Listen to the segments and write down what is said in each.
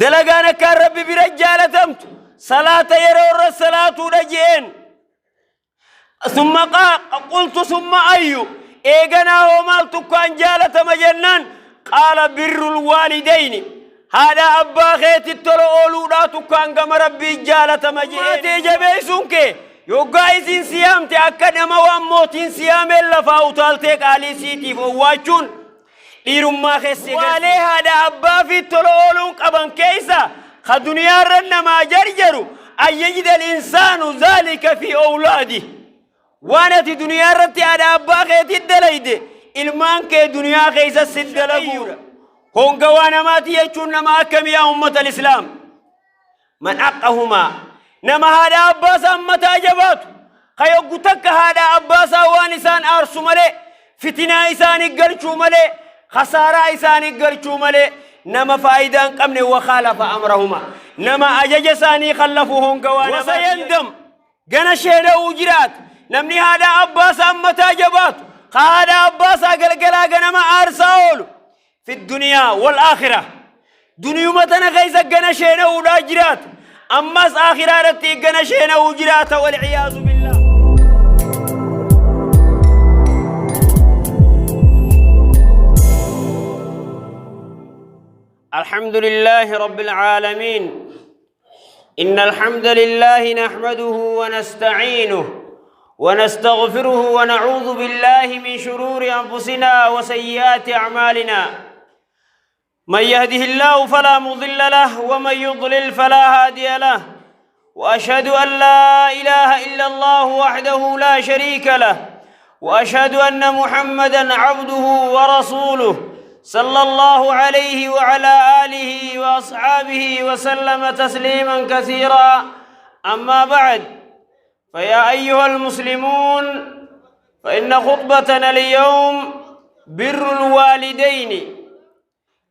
Dalagaan akkaan Rabbi bira jaalatamtu salaata yeroo irra salaatuudha je'een. Summa qultu summa ayyu, eeganaa hoo maaltu akkaan jaalatama jennaan, qaala birrul waalidayni, haadha abbaa keetti tola ooluudhaa tukkaan gama Rabbii jaalatama je'een. Tee jabeessuun kee yoggaa isiin siyaamte akka nama waan mootiin siyaameen lafaa utaaltee qaalii siitiif owwaachuun dhiirummaa keessi. Waalee haadha abbaa fi tola ooluun qaban keessa ka duniyaarra namaa jarjaru an yajida al-insaanu zaalika fi owlaadi. Waan ati duniyaa irratti haadha abbaa keetii dalayde ilmaan kee duniyaa keessa si dalaguudha. Hongawaa namaati jechuun nama akkamii yaa ummata islaam? Man haqqahumaa, nama haadha abbaa isaa mataa jabaatu, ka yoggu takka haadha abbaa isaa waan isaan aarsu malee, fitinaa isaanii galchuu malee, khasaaraa isaanii galchuu malee, nama faayidaa hin qabne, wakhaalafa amrahuma, nama ajaja isaanii kallafu hongawaa namaati. Wasayandam, gana sheena'uu jiraata. Namni haadha abbaa isaa mataa jabaatu, ka haadha abbaa isaa galgalaa ganama aarsaa oolu, fi duniyaa wal aakhira, duniyuma tana keessa gana sheena'uudhaa jiraata, ammas aakhiraa irratti gana sheena'uu jiraata, wal iyaazu billah. الحمد لله رب العالمين. إن الحمد لله نحمده ونستعينه ونستغفره ونعوذ بالله من شرور أنفسنا وسيئات أعمالنا. من يهده الله فلا مضل له ومن يضلل فلا هادي له. وأشهد أن لا إله إلا الله وحده لا شريك له، وأشهد أن محمدا عبده ورسوله صلى الله عليه وعلى آله وأصحابه وسلم تسليما كثيرا. أما بعد، فيا أيها المسلمون، فإن خطبتنا اليوم بر الوالدين.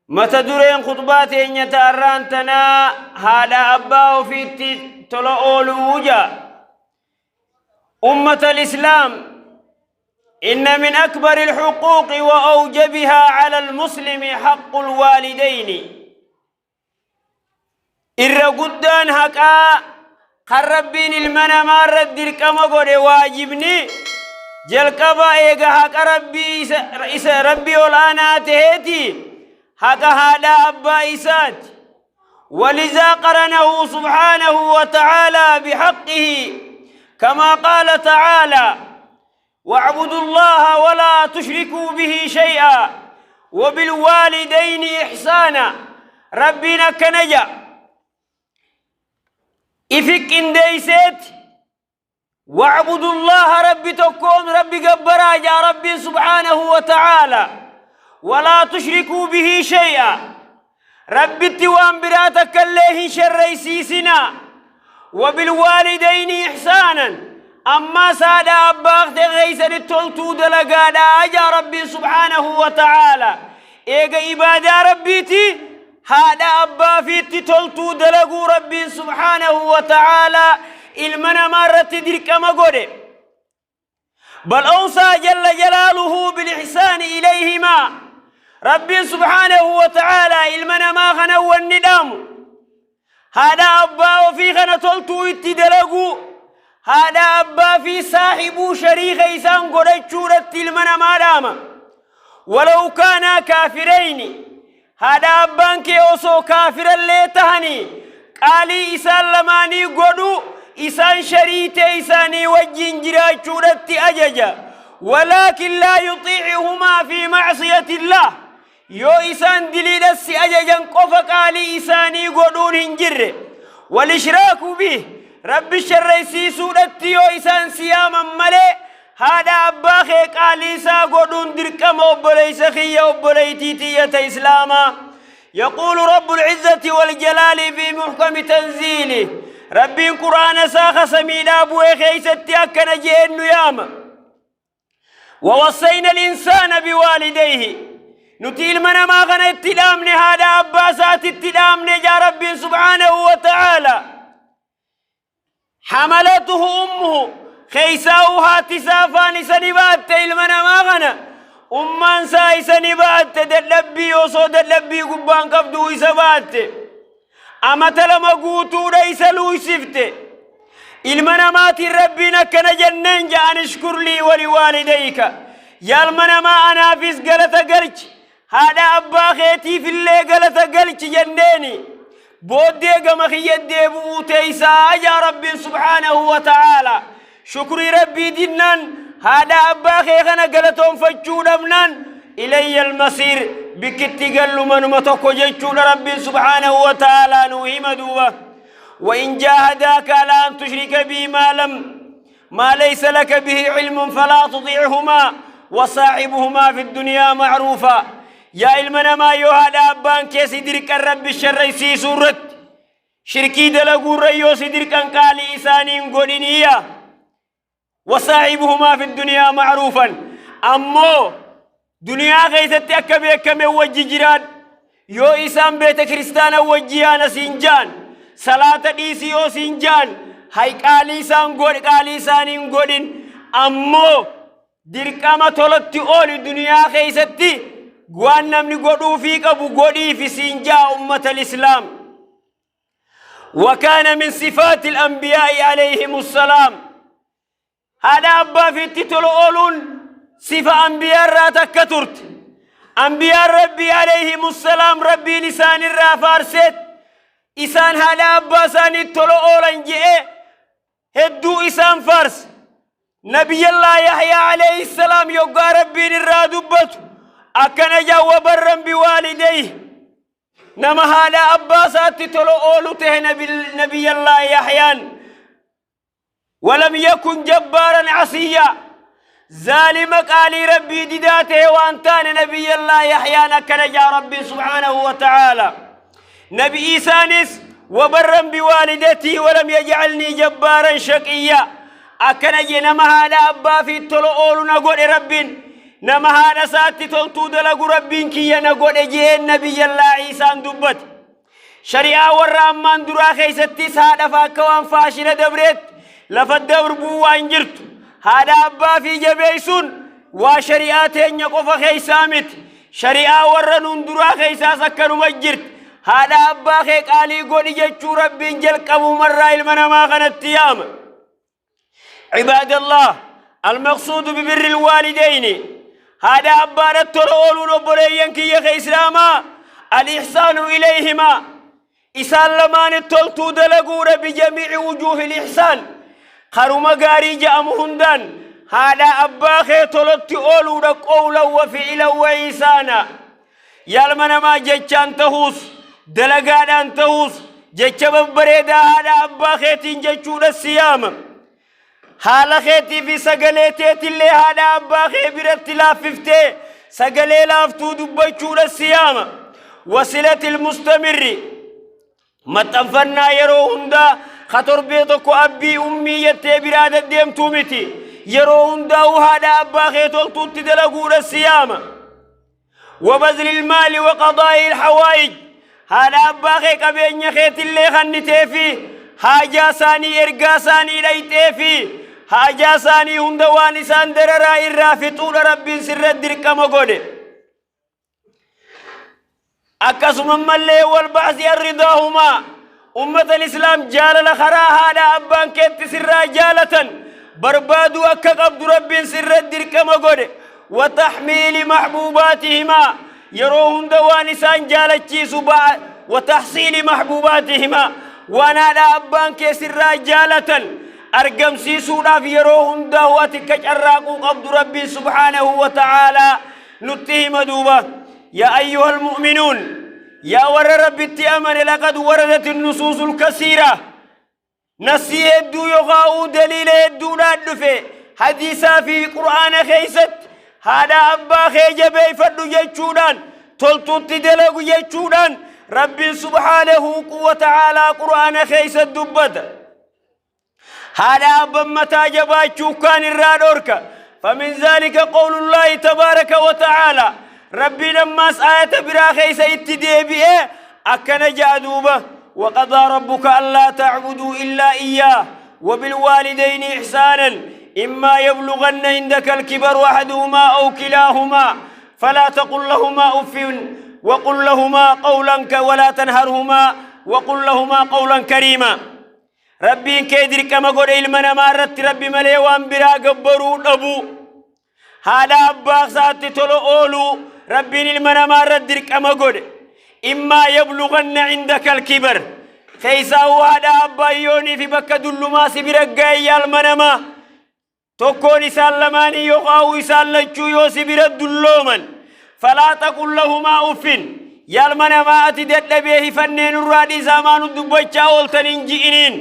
Mata dureen khutbaa teenya ta'arraan tanaa haadha abbaa ofiitti tola ooluu ja'a. أمة الإسلام، إن من أكبر الحقوق وأوجبها على المسلم حق الوالدين. Irra guddaan haqaa kan Rabbiin ilma namaa irratti dirqama godhe, waajibni jalqaba eega haqa Rabbii isa Rabbii ol aanaa taheeti, haqa haadha abbaa isaati. ولذا قرنه سبحانه وتعالى بحقه، كما قال تعالى: واعبدوا الله ولا تشركوا به شيئا وبالوالدين إحسانا. ربنا كنجا إفك إنديسيت واعبدوا الله، ربي تكون ربي جبرا يا ربي سبحانه وتعالى، ولا تشركوا به شيئا، ربي التوان براتك الله شر سيسنا، وبالوالدين إحسانا، أما سادة أباك غيسن التلتو دلقادا أجا ربي سبحانه وتعالى. إيقا إبادة ربيتي هذا أبا في تلتو دلقو ربي سبحانه وتعالى ilma namaa dirqama godhe. بل أوصى جل جلاله بالإحسان إليهما. ربي سبحانه وتعالى ilma namaa kana wanni dhaamu haadha abbaa ofii kana toltuu itti dalaguu, haadha abbaa fi saaxibuu shariika isaan godhachuudhatti ilma namaa dhaama. ولو كانا كافرين، haadha abbaan kee osoo kaafirallee tahanii qaalii isaan lamaanii godhu, isaan shariitee isaanii wajjin jiraachuudhatti ajaja. ولكن لا يطيعهما في معصية الله. Yoo isaan diliidhassi ajajan qofa qaalii isaanii godhuun hin jirre. والإشراك به, Rabbi sharraysiisuudhatti yoo isaan siyaaman malee haadha abbaa kee qaalii isaa godhuun dirqama, obboleeysa kiyya, obboleeytii tiyyata islaamaa. يقول رب العزة والجلال في محكم تنزيله، ربي قرآن ساخ سميدا بوي خيستي أكن جئن ياما: ووصينا الإنسان بوالديه. Nuti ilma namaa kana itti dhaamne, haadha abbaa isaati itti dhaamne jaa Rabbiin سبحانه وتعالى. حملته أمه, keeysaa'uu haati isaa afaan isa ni baatte. Ilma namaa kana ummaan isaa isa ni baatte, dadhabbii osoo dadhabbii gubbaan qabdu isa baatte. Amata lama guutuudha isa luuysifte. Ilma namaatiin Rabbiin akkana jenneen ja'an ishkurlii wali waalidayka. Yaa ilma namaa anaafis galata galchi. Haadha abbaa keetiifillee galata galchi jenneeni. Booddee gama kiyya deebi'uu teeysaa jaa Rabbiin subhaanahu wa ta'aala. Shukrii Rabbii dinnaan haadha abbaa kee kana galatoonfachuu dhabnaan ilayya almasiir bikkitti gallu manuma tokko jechuudha Rabbiin subhaanahu wa ta'aalaa nuu hima duuba. وإن جاهداك على أن تشرك بي ما لم ما ليس لك به علم فلا تطيعهما وصاحبهما في الدنيا معروفا. Yaa ilma namaa yoo haadha abbaan kee si dirqan Rabbi sharraysiisuu irratti shirkii dalaguurra yoo si dirqan qaalii isaanii hin godhiniya. Wasaahibuhumaa fi duniyaa macruufan ammoo duniyaa keessatti akka beekame wajji jiraadhu. Yoo isaan beeta kiristaana wajji yaana siin ja'an salaata dhiisi yoo siin ja'an hay qaalii isaan godhi qaalii isaanii hin godhin ammoo dirqama tolatti ooli duniyaa keessatti waan namni godhuufii qabu godhiifi siin ja'a ummata islaam. وكان من صفات الأنبياء عليهم السلام هذا أبا في التتل أولون صفة أنبياء راتك ترت أنبياء ربي عليهم السلام ربي لسان الرافارست إسان هذا أبا ساني التل أولن جئ هدو إسان فارس نبي الله يحيى عليه السلام يقى ربي الرادبت أكن جا وبرا بوالديه nama haadha abbaa isaatti tola oolu tahe nabiyallaahi Yaxyaan. Walam yakun jabbaaran asiyya zaalima qaalii rabbii didaa tahe waan taane nabiyallaahi Yaxyaan akkana jaa rabbiin subhaanahu wa ta'aala. Nabi Iisaanis wabarran biwaalidatii walam yajcalnii jabbaaran shaqiyya akkana je nama haadha abbaa fi tola oolu na godhe rabbiin nama haadha isaatti toltuu dalagu rabbiin kiyya na godhe jeen nabiyyallaa Iisaan dubbate. Shari'aa warra ammaan duraa keessattis haadhaaf akka waan faashina dabreetti lafa darbuu waan jirtu. Haadha abbaa fi jabeessuun waa shari'aa teenya qofa keessaa miti. Shari'aa warra nuun duraa keessaas akkanuma jirti. Haadha abbaa kee qaalii godhi jechuu rabbiin jalqabumarraa ilma namaa kanatti yaama. عباد الله المقصود ببر الوالدين هذا أبان الترول وبريين كي إسلاما الإحسان إليهما إسان لمان التلتو دلقور بجميع وجوه الإحسان خرم غاري جأمهندان هذا أبا خي تلت أولو قولا وفعلا وإحسانا Yaa ilma namaa jechaan tahuus dalagaadhaan tahuus jecha babbareedaa haadha abbaa keetiin jechuudha si yaama. Haala keetii fi sagalee teetillee haadha abbaa kee biratti laaffiftee sagalee laaftuu dubbachuudha si yaama. Wasilatil mustamirri Maxxanfannaa yeroo hundaa ka torbee tokko abbii ummii jettee biraa deddeemtuu miti. Yeroo hundaa'uu haadha abbaa kee toltuutti dalaguudha si yaama. Wabazlil maali wa qadaa'il hawaayij. Haadha abbaa kee qabeenya keetillee kannitee fi haajaa isaanii ergaa isaanii dhayxee fi haajaa isaanii hunda waan isaan dararaa irraa fixuudha Rabbiin sirra dirqama godhe. Akkasuma mallee wal ba'si arridaahumaa ummatan islaam jaalala karaa haadha abbaan keetti sirraa jaalatan barbaaduu akka qabdu rabbiin sirra dirqama godhe. Wa taxmiili maxbuubaatihimaa yeroo hunda waan isaan jaalachiisu ba'a wa taxsiili maxbuubaatihimaa waan haadha abbaan kee sirraa jaalatan argamsiisuudhaaf yeroo hundaa ati akka carraaquu qabdu rabbiin subhaanahu wa ta'aalaa nutti hima duuba. Yaa ayyuhal mu'minuun yaa warra rabbitti amane laqad waradat nusuusul kasiira nasii hedduu yookaan daliila hedduudhaan dhufe hadiisaa fi qur'aana keessatti haadha abbaa kee jabeeffadhu jechuudhaan toltuutti dalagu jechuudhaan rabbiin subhaanahu wa ta'aalaa qur'aana keessatti dubbata. Haadha abban mataa jabaachuu kaan irraa dhorka. Famin zaalika qawlullaahi tabaaraka wa ta'aala. Rabbiin ammaas aayata biraa keessa itti deebi'ee akkana ja'a duuba. وقضى ربك ألا تعبدوا إلا إياه وبالوالدين إحسانا إما يبلغن عندك الكبر أحدهما أو كلاهما فلا تقل لهما أف وقل لهما قولا ولا تنهرهما. وقل لهما قولا كريما. Rabbiin kee dirqama godhe ilma namaa irratti Rabbi malee waan biraa gabbaruu dhabuu, haadha abbaa isaatti tola ooluu Rabbiin ilma namaa irratti dirqama godhe. Immaa yablughanna indaka alkibar, keessaawuu haadha abbaa yoonii fi bakka dullumaa si bira ga'e yaa ilma namaa, tokkoon isaan lamaanii yookaan isaan lachuu yoo si bira dullooman, falaa taqul lahumaa uffin, yaa ilma namaa ati dadhabee hifannee nurraa dhiisaa maa nu dubbachaa ooltan hin ji'iniin.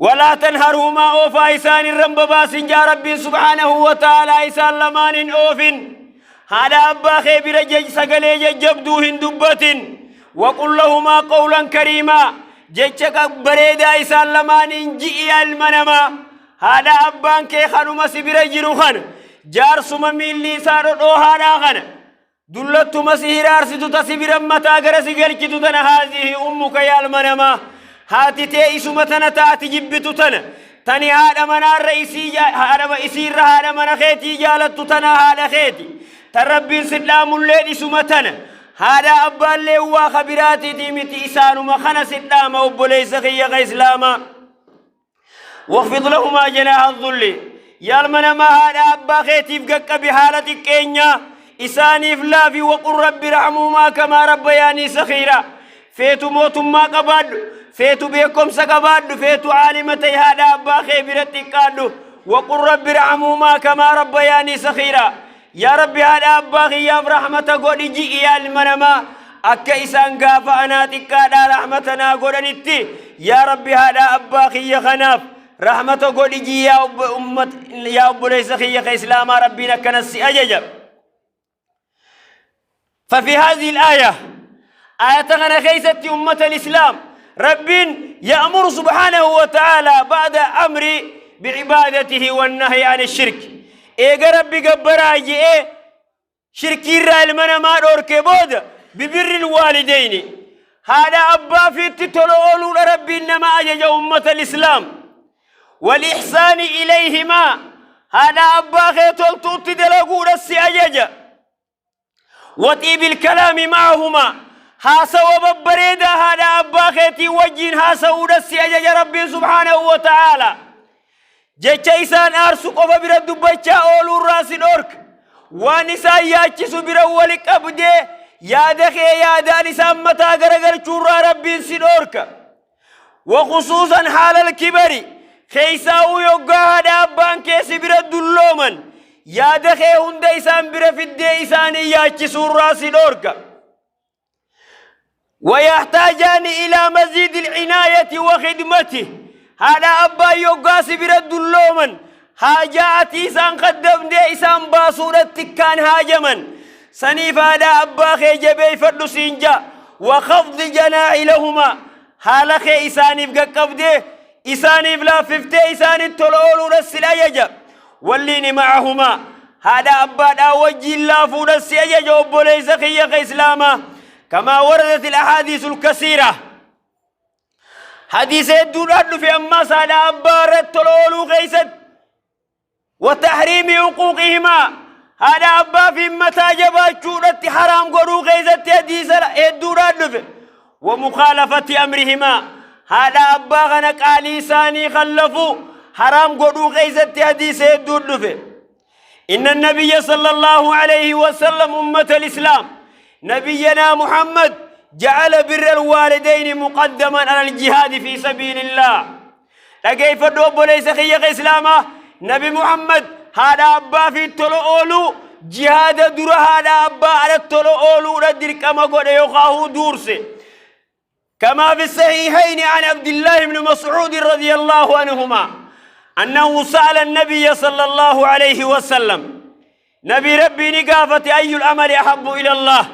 Walaa tanharhumaa, oofaa isaan irra hin babaasin jaa Rabbiin subhaanahu wa ta'aalaa. Isaan lamaan hin oofin, haadha abbaa kee bira sagalee jajjabduu hin dubbatin. Waqul lahumaa qawlan kariimaa, jecha bareedaa isaan lamaaniin ji'i. Yaa ilma namaa, haadha abbaan kee kanuma si bira jiru kana, jaarsuma miilli isaa dhodhoohaadhaa kana, dullattuma si hiraarsitu ta si bira mataa gara si galchitu tana, haazihi ummuka, yaa ilma namaa, haati tee isuma tana taati jibbitu tana, tani haadha manaarra isii haadha isiirra haadha mana keetii jaalattu tana haadha keeti. Tan Rabbiin si dhaamullee isuma tana. Haadha abbaallee waa kabiraatiitii miti, isaanuma kana si dhaama, obboleessa kiyya ka islaamaa. واخفض لهما جناح الذل, yaa ilma namaa, haadha abbaa keetiif qaqqabi haala xiqqeenyaa isaaniif laafi. وقل رب ارحمهما كما ربياني صغيرا. Feetu mootummaa qabaadhu, feetu beekumsa qabaadhu, feetu caalima ta'e, haadha abbaa kee bira xiqqaadhu. وقل رب ارحمهما كما ربياني صغيرا. Yaa Rabbi, haadha abbaa kiyyaaf rahmata godhi ji'i. Yaa ilma namaa, akka isaan gaafa anaa xiqqaadhaa rahmata naa godhanitti, yaa Rabbi, haadha abbaa kiyya kanaaf rahmata godhi ji'i. Yaa ummat, yaa obboleessa kiyya ka islaamaa, Rabbiin akkanas si ajaja. ففي هذه الآية، آية أنا كيست أمة الإسلام، رب يأمر سبحانه وتعالى بعد أمر بعبادته والنهي عن الشرك. إيجا ربي قبرا إيه شركي ilma namaa dhorke booda ببر الوالدين, haadha abbaa fiitti tola ooluudha Rabbiin nama ajaja أمة الإسلام. والإحسان إليهما, haadha abbaa kee toltuutti dalaguudha si ajaja. وطيب الكلام معهما, haasawa babbareedaa haadha abbaa keetii wajjiin haasa'uudha si ajaja Rabbiin سبحانه وتعالى. Jecha isaan aarsu qofa bira dubbachaa ooluurraa si dhorka. Waan isaan yaachisu bira wali qabdee yaada kee yaadaan isaan mataa garagalchuurraa Rabbiin si dhorka. وخصوصا حال الكبر, keessaa'uu yoggaa haadha abbaan kee si bira dullooman, yaada kee hunda isaan bira fiddee isaanii yaachisuurraa si dhorka. ويحتاجان إلى مزيد العناية وخدمته, haadha abbaa yoggaa si bira dullooman haajaa ati isaan qaddamdee isaan baasuudhatti kaan haajaman saniif haadha abbaa kee jabeeyfadhu siin jaa. وخفض جناح لهما, haala kee isaaniif qaqqabdee isaaniif laaffiftee isaanitti tola ooluudha si ajaja. واللين معهما, haadha abbaadhaa wajjiin laafuudha si ajaja, obboleessa kiyya ka islaamaa. كما وردت الأحاديث الكثيرة, حديث hedduudhaan dhufe ammas haadha abbaa irratti tola ooluu keeysatti. وتحريم عقوقهما, haadha abbaa fi mataa jabaachuudhatti haraam godhuu keeysatti hadiisa hedduudhaan dhufe. ومخالفة أمرهما, haadha abbaa kana qaalii isaanii khallafuu haraam godhuu keeysatti hadiisa hedduun dhufe. إن النبي صلى الله عليه وسلم، أمة الإسلام، نبينا محمد جعل بر الوالدين مقدما على الجهاد في سبيل الله. Dhageeffadhu obboleessa kiyya ka islaamaa, Nabi Muhammad haadha abbaa fi tola ooluu jihaada dura haadha abbaa ala tola ooluudha dirqama godhe yookaan duurse. كما في الصحيحين عن عبد الله بن مسعود رضي الله عنهما أنه سأل النبي صلى الله عليه وسلم، نبي ربي نقافة: أي العمل أحب إلى الله؟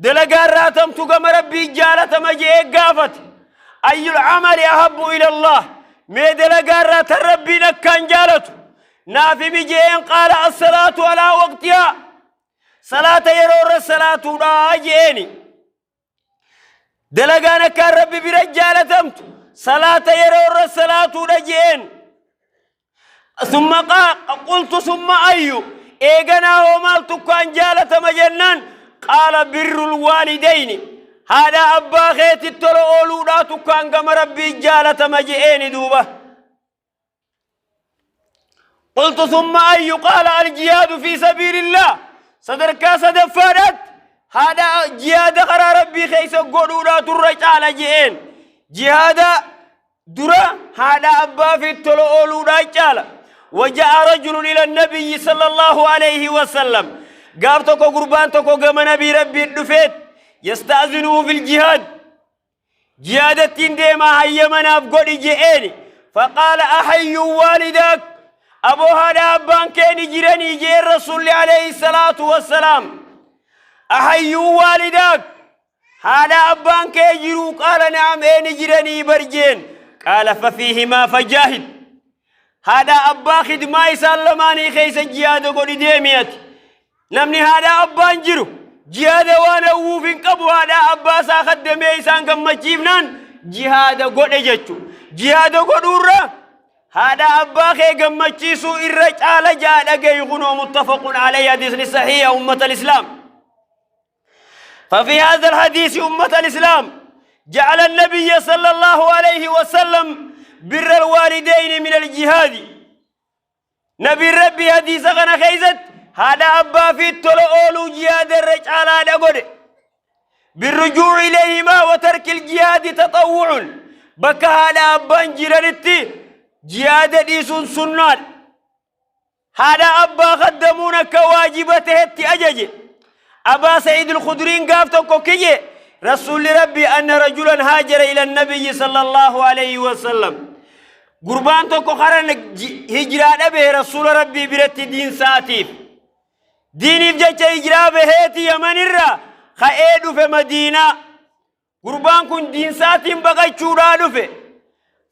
Dalagaa raatamtu gama Rabbii jaalatama jee gaafate. أي العمل أحب إلى الله, mee dalagaa raatan Rabbiin akkaan jaalatu naafi mijeen. قال الصلاة على وقتها, salaata yeroo irra salaatuudha jeeni. Dalagaan akkaan Rabbi bira jaalatamtu salaata yeroo irra salaatuudha jeen. ثم قال قلت ثم أي, eeganaa hoo maaltu akkaan jaalatama jennaan, قال بر الوالدين. Haadha abbaa keetti tola ooluudhaa tukkaan gama Rabbii jaalatama je'eeni duuba. قلت ثم أي؟ قال الجهاد في سبيل الله. Sadarkaa sadaffaadhaat haadha jihaada karaa Rabbii keessa godhuudhaa turra caala je'een. Jihaada dura haadha abbaa fi tola ooluudhaa caala. وجاء رجل إلى النبي صلى الله عليه وسلم. Gaaf tokko gurbaan tokko gama nabii Rabbii dhufeet يستأذنه في الجهاد. Jihaadattiin deemaa hayyamanaaf godhi je'eeni. فقال أحي والداك؟ Aboo, haadha abbaan keeni jiranii jeen Rasulli عليه الصلاة والسلام. أحي والداك؟ Haadha abbaan kee jiruu? قال نعم, eeni jiranii barjeen. قال ففيهما فجاهد. Haadha abbaa khidmaa isaan lamaanii keessa jihaada godhi deemiyati. Namni haadha abbaan jiru jihaada waan hawwuuf hin qabu. Haadha abbaa isaa kaddamee isaan gammachiifnaan jihaada godhe jechu. Jihaada godhuurra haadha abbaa kee gammachiisuu irra caala jaa dhagayi. Kunoo متفق عليه, hadiisni صحيح, أمة الإسلام. ففي هذا الحديث، أمة الإسلام، جعل النبي صلى الله عليه وسلم بر الوالدين من الجهاد. نبي ربي حديث kana keessatti haadha abbaa fi tola ooluu jihaada irra caalaadha godhe. بالرجوع إليهما وترك الجهاد تطوع. Bakka haadha abbaan jiranitti jihaada dhiisuun sunnaadha. Haadha abbaa kaddamuun akka waajiba tahetti ajaje. Abaa Sa'iid al-Khudriin gaaf tokko kiyye Rasuulli Rabbi أن رجلا هاجر إلى النبي صلى الله عليه وسلم. Gurbaan tokko kara hijiraa dhabe Rasuula Rabbii biratti diinsaatiif. Diiniif jecha hijiraa baheeti Yamanirraa ka'ee dhufe Madiinaa. Gurbaan kun diinsaatiin baqachuudhaa dhufe.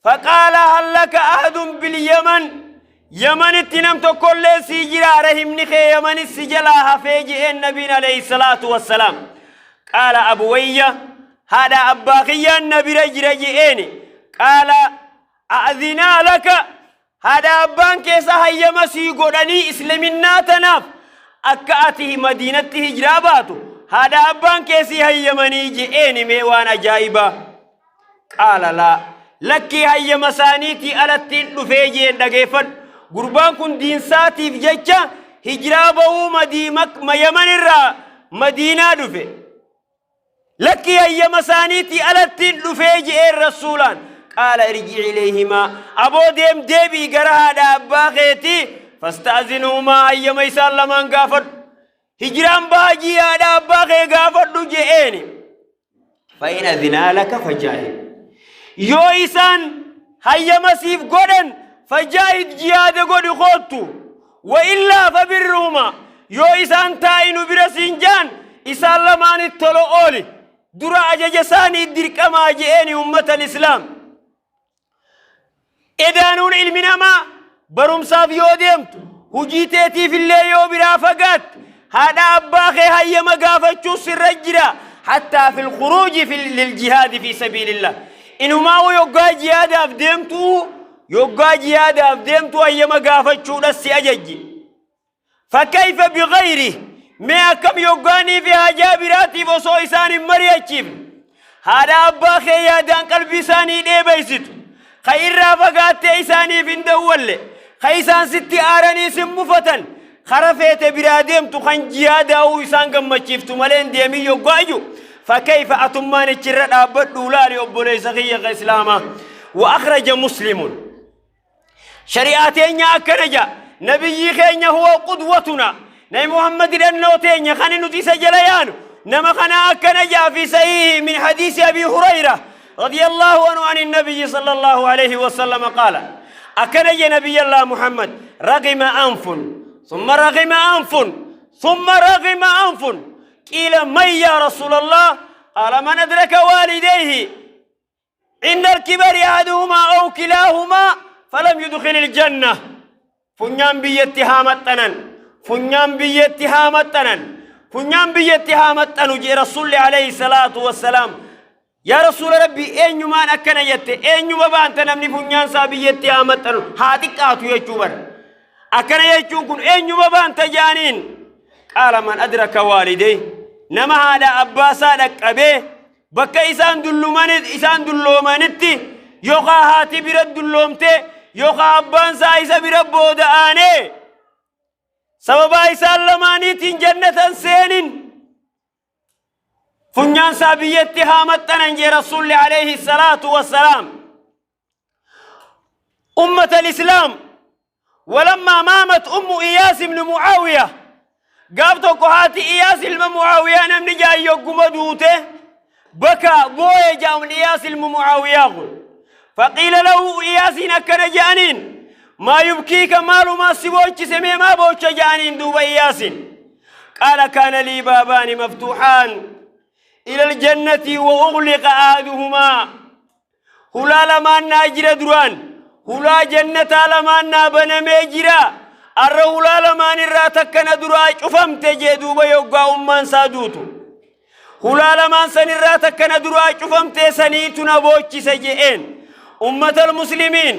فقال هل لك أحد باليمن؟ Yamanitti nam tokkollee sii jira? Rahimni kee Yamanis si jalaa hafee je'een nabiin عليه الصلاة والسلام. قال أبوي, haadha abbaa kiyyaan na bira jira je'eeni. قال أأذنا لك؟ Haadha abbaan keessa hayyama sii godhanii islaminnaa tanaaf akka ati Madiinatti hijiraa baatu haadha abbaan keessii hayyamanii je'eeni? Mee waan ajaa'ibaa. قال لا, lakkii, hayyama isaaniitii alattiin dhufee jeen. Dhageeffadhu, gurbaan kun diinsaatiif jecha hijiraa bahuu Yaman irraa Madiinaa dhufe. Lakkii, hayyama isaaniitii alattiin dhufee je'een Rasuulaan. قال ارجع إليهما, aboo deem, deebii gara haadha abbaa keetii, فاستأذنهما, hayyama isaan lamaan gaafadhu, hijiraan baajii haadha abbaa kee gaafadhu je'eeni. فإن أذنا لك فجاهد. Yoo isaan hayyama siif godhan, فجاهد, jihaada godhi koottu. وإلا فبرهما. Yoo isaan taa'inu bira siin jaan, isaan lamaanitti tola ooli. Dura ajaja isaanii dirqamaa je'eeni. أمة الإسلام, edaanuun ilmi namaa barumsaaf yoo deemtu, hujii teetiif illee yoo biraa fagaatte, haadha abbaa kee hayyama gaafachuu sirra jira. حتى في الخروج في للجهاد في سبيل الله. Inumaa yoggaa jihaadaaf deemtu, yoggaa jihaadaaf deemtu hayyama gaafachuudha si ajajji. فكيف بغيره؟ Mee akkam yoggaanii fi hajaa biraatiif osoo isaan hin mari'achiifne haadha abbaa kee yaadaan qalbii isaanii dheebeysitu, ka irraa fagaattee isaaniif hin dawwalle, ka isaan sitti aaranii sin mufatan, kara feete biraa deemtu kan jihaadaa'uu isaan gammachiiftu malee hin deemin yoggaayyuu, فكيف atummaan ichirra dhaabbadhu laali, obboleessa kiyya ka islaamaa. وأخرج مسلم. Shari'aa teenya akkana jaa. Nabiyyi keenya هو قدوتنا, nabi Muhammad hidhannoo teenya kan nuti isa jala yaanu nama kana akkana jaa في صحيح من حديث أبي هريرة رضي الله عنه عن النبي صلى الله عليه وسلم قال, akkana ja نبي الله محمد: رغم أنف ثم رغم أنف ثم رغم أنف. قيل من يا رسول الله؟ قال من أدرك والديه عند الكبر أحدهما أو كلاهما فلم يدخل الجنة. Funyaan biyyatti haa maxxanan, funyaan biyyatti haa maxxanan, funyaan biyyatti haa maxxanu jee Rasulli عليه الصلاة والسلام. Yaa Rasuula Rabbii, eenyumaan akkana jette? Eenyuma baanta namni funyaan isaa biyyatti haa maxxanu? Haa xiqqaatu jechuu bara. Akkana jechuun kun eenyuma baanta jaaniin. قال من أدرك والديه, nama haadha abbaa isaa dhaqqabee. Bakka isaan dullumani isaan dulloomanitti yookaa haati bira dulloomte yookaa abbaan isaa isa bira booda aanee sababaa isaan lamaaniitiin jannatan seenin funyaan isaa biyyatti haa maxxanan jee Rasuulli alayhi salaatu wassalaam. أمة الإسلام، ولما مامت أم إياس بن معاوية، قاف tokko haati Iyaas ilma Mucaawiyaa namni jaan yogguma duute، بكى booye jaamni Iyaas ilma Mucaawiyaa kun. فقيل له، Iyaasiin akkana je'aniin: ما يبكيك؟ Maalumaa si boochise? Mee maa boocha je'aniin duuba Iyaasiin. قال: كان لي بابان مفتوحان إلى الجنة وأغلق أحدهما. Hulaa lamaan naa jira duraan, hulaa jannataa lamaan naa banamee jira, arra hulaa lamaan irraa takka na duraa cufamte jee. Duuba yoggaa ummaan isaa duutu hulaa lamaan san irraa takka na duraa cufamte, saniitu na boochise je'een. Ummatal muslimiin,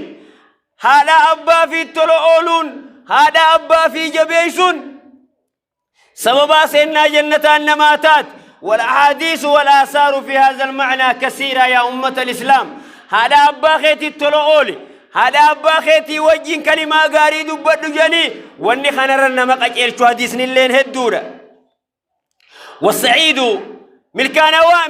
haadha abbaa fi tola ooluun, haadha abbaa fi jabeessuun sababaa seennaa jannataan namaa taat. والأحاديث والآثار في هذا المعنى كثيرة يا أمة الإسلام. Haadha abbaa keetii tola ooli, haadha abbaa keetii wajjin kalimaa gaarii dubbadhu jedhanii wanni kanarra nama qajeelchu hadiisni illeen hedduudha. والسعيد،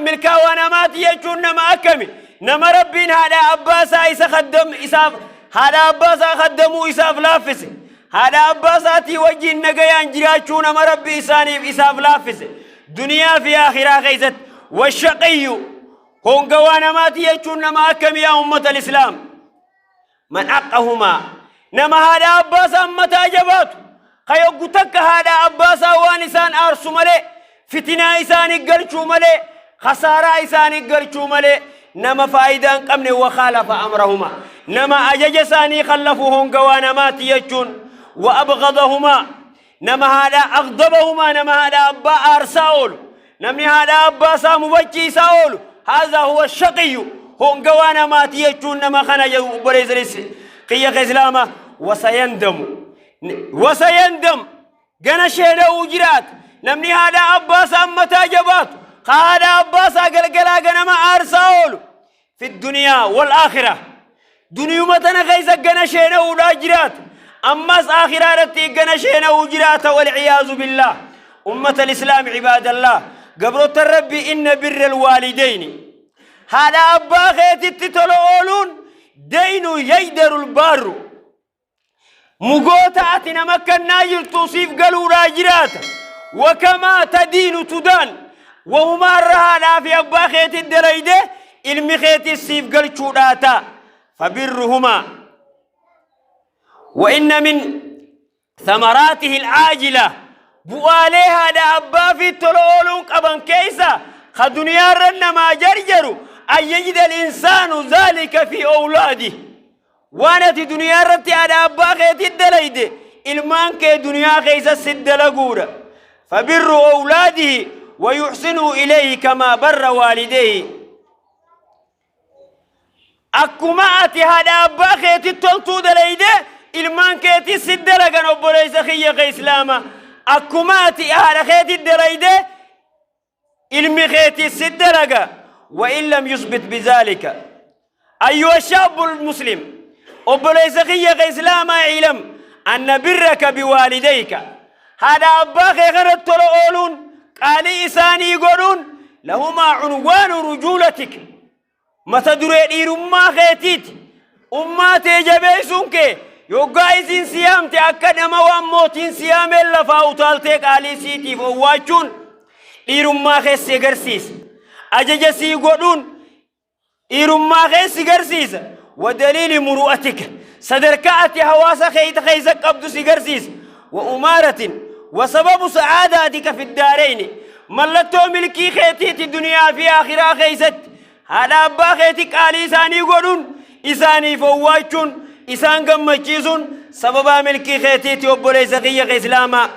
milkaawaa namaati jechuun nama akkami? Nama Rabbiin haadha abbaa isaa isa kaddam isaaf, haadha abbaa isaa kaddamuu isaaf laaffise, haadha abbaa isaatii wajjin nagayaan jiraachuu nama Rabbi isaaniif isaaf laaffise duniyaa fi akhiraa keessatti. والشقي، hongawaa namaati jechuun nama akkami yaa ummata islaam? من عقهما، nama haadha abbaa isaa mataa jabaatu, kayoggu takka haadha abbaa isaa waan isaan aarsu malee, fitinaa isaanii galchuu malee, khasaaraa isaanii galchuu malee, nama faayidaa hin qabne. وخالف أمرهما، nama ajaja isaanii kallafu hongawaa namaati jechuun. وأبغضهما، nama haadha أغضبهما، nama haadha abbaa aarsaa oolu, namni haadha abbaa isaa mubachiisaa oolu، هذا هو الشقي. Hongawaa namaati jechuun nama kana jedhu. Obboleessanis kiyya islaama, وسيندم، وسيندم، gana sheena'uu jiraat namni haadha abbaa isaa mataa jabaatu, haadha abbaa isaa galgalaa ganama aarsaa oolu. في الدنيا والآخرة، duniyuma tana keessa gana sheena'uudhaa jiraat, ammas akhiraa irratti gana sheena'uu jiraata، والعياذ بالله. أمة الإسلام، عباد الله، gabroota Rabbi، إن بر الوالدين، haadha abbaa keetitti tola ooluun، دين يجدر البار، mugoota ati nama kannaa jirtu siif galuudhaa jiraata. وكما تدين تدان، wahumaarra haadhaa fi abbaa keetit dalayde ilmi keetis siif galchuudhaata. فبرهما، وإن من ثمراته العاجلة، bu'aalee haadha abbaa fi tola ooluun qaban keessa ka duniyaarra namaa jarjaru، أن يجد الإنسان ذلك في أولاده. Waan ati duniyaa irratti haadha abbaa keetit dalayde ilmaan kee duniyaa keessa sit dalaguudha. فبر أولاده ويحسنوا إليه كما بر والديه. Akkuma ati haadha abbaa keetit toltuu dalayde ilmaan keetis sit dalagan. Obboleessa kiyya ka islaama, akkuma ati haadha keetit dalayde ilmi keetis sit dalaga. وإن لم يثبت بذلك، أيها الشاب المسلم، obboleessa kiyya ka islaamaa، اعلم أن برك بوالديك، haadha abbaa kee kanatti tola ooluun, qaalii isaanii godhuun، لهما عنوان رجولتك، mata duree dhiirummaa keetiiti. Ummaa tee jabeessuun kee, yoggaa isiin siyaamte akka nama waan mootiin siyaameen lafaa utaaltee qaalii siitiif owwaachuun dhiirummaa keessi agarsiisa. Ajaja sii godhuun dhiirummaa keessi garsiisa. ودليل مروءتك، sadarkaa ati hawaasa keessa qabdu si garsiisa. وأمارة وسبب سعادتك في الدارين، mallattoo milkii keetiiti duniyaa fi akhiraa keessatti. Haadha abbaa keeti qaalii isaanii godhuun, isaaniif owwaachuun, isaan gammachiisuun sababaa milkii keetiiti, obboleessa kiyya ka islaamaa.